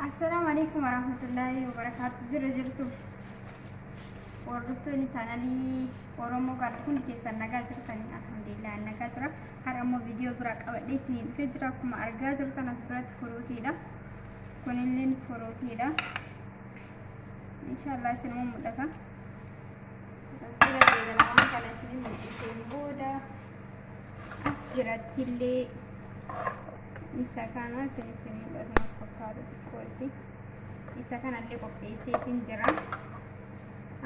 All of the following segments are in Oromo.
Assalaamu alaikum warahmatullaahi wabarakaatu. Jira jirtu hordoftoonni chaanalii Oromoo Gaard hundi keessan nagaa jirtanii? Alhamdulillah, nagaa jira. Har'a immoo viidiyoo biraa qabadhee isinii dhufee jira. Akkuma argaa jirtan as biratti furuutiidha. Kunilleen furuutiidha. Inshaallah isinuma mul'ata. Asirra eegala waan kana isinii mul'iseen booda as birattillee isa kana isinitti mul'atu natti fakkaatu xiqqoo isi. Isa kanallee qopheesseetiin jira.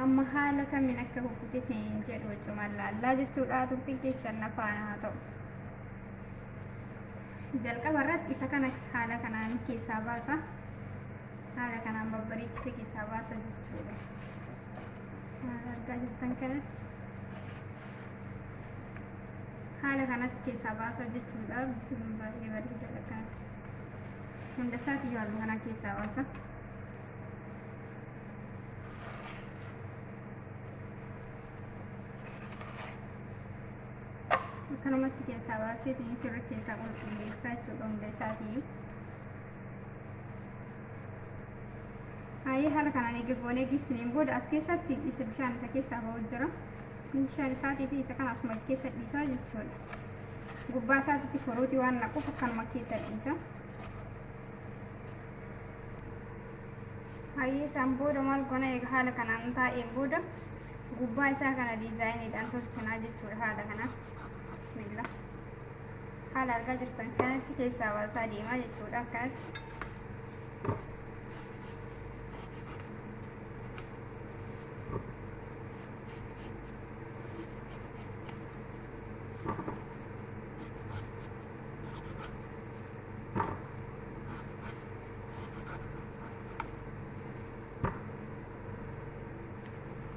Amma haala kamiin akka kukkuteetiin jedhu wajjumaan laallaa jechuudha. Turtiin keessan na faana haa ta'u. Jalqaba irratti isa kana haala kanaan keessaa baasa. Haala kanaan babbareechisee keessaa baasa jechuudha. Haala argaa jirtan kanatti haala kanatti keessaa baasa jechuudha. Baay'ee bareedaadha akkanatti. Hunda isaatiyyuu halluu kanaan keessaa baasa. Akkanumatti keessaa baaseetiin sirri keessaa qulqulleessaa jechuudha hunda isaatiyyuu. Haayee, haala kanaan eega goonee geessineen booda as keessatti isa bishaan isa keessaa ba'u jira. Bishaan isaatii fi isa kana asuma keessa dhiisaa jechuudha. Gubbaa isaatitti furuutii waan naquuf akkanuma keessa dhiisa. Hayyee, isaan booda maal goona? Eega haala kanaan taa'een booda gubbaa isaa kana diizaayiniidhaan tolchinaa jechuudha haala kanaan. Bismillah. Haala argaa jirtan kanatti keessaa baasaa deemaa jechuudha akkanatti.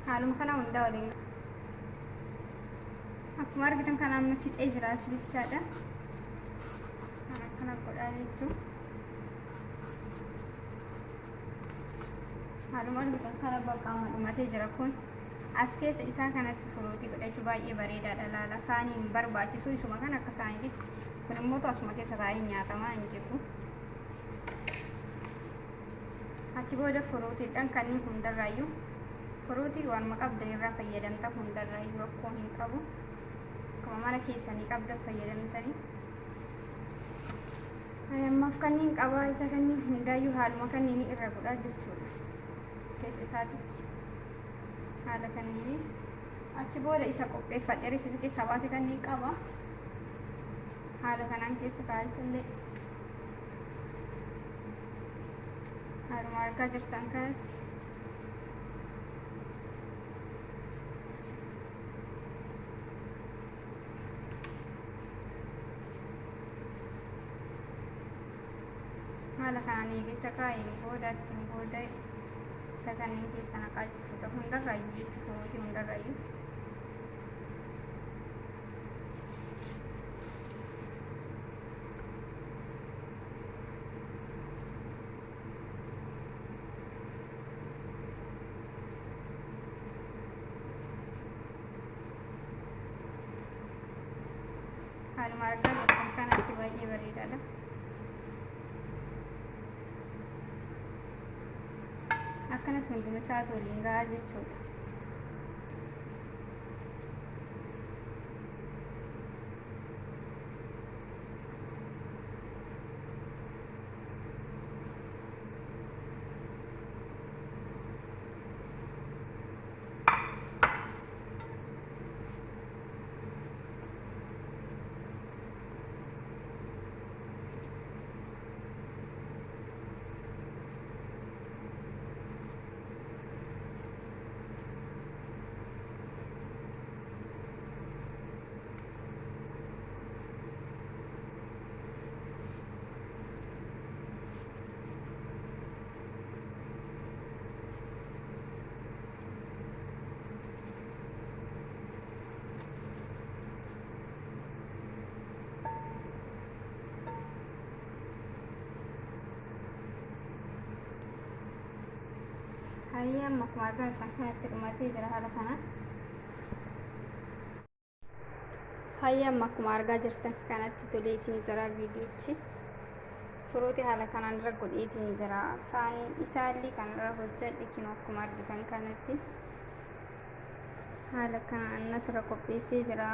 Haaluma kana hundaa waliin akkuma argitan kana amma fixee jira as bichaadha. Kan akkana godhaa jechuun haaluma argitan kana baqaama dhumatee jira. Kun as keessa isaa kanatti furuutii godhachuu baay'ee bareedaadha. Laala, saanii hin barbaachisu, isuma kan akka saaniitti. Kun immoo asuma keessa taa'ee nyaatamaa hin jiru. Achi booda furuutiidhaan kanneen hundarraayyuu furuutii waanuma qabdan irraa fayyadamta. Hundarraayyuu rakkoo hin qabu. Akkuma mana keessanii qabdan fayyadamtanii. Ammaaf kanneen qabaa, isa kanneen hundaayyuu haaluma kanneen irra godhaa jechuudha. Keessa isaatitti haala kanneen achi booda isa qopheeffadhe rifeensa keessaa baase kanneen qaba. Haala kanaan keessa kaa'ee haaluma argaa jirtan kanatti haala kanaan eegisa kaa'een booda achiin booda isa kanneen keessa naqaa jechuudha. Hundarraayyuu jechuudha, furuutii hundarraayyuu. Haaluma argaa jirtan kanatti baay'ee bareedaadha. Akkanatti hunduma isaatu waliin gahaa jechuudha. Hayyee, amma akkuma argaa jirtan kanatti dhumatee jira haala kanaan. Hayyee, amma akkuma argaa jirtan kanatti toleetiin jira viidiyochi. Firuuti haala kanaan irra godheetiin jira. Saanii isaallee kanarra hojjedhe kinoo akkuma argitan kanatti haala kanaan asirra qopheessee jira.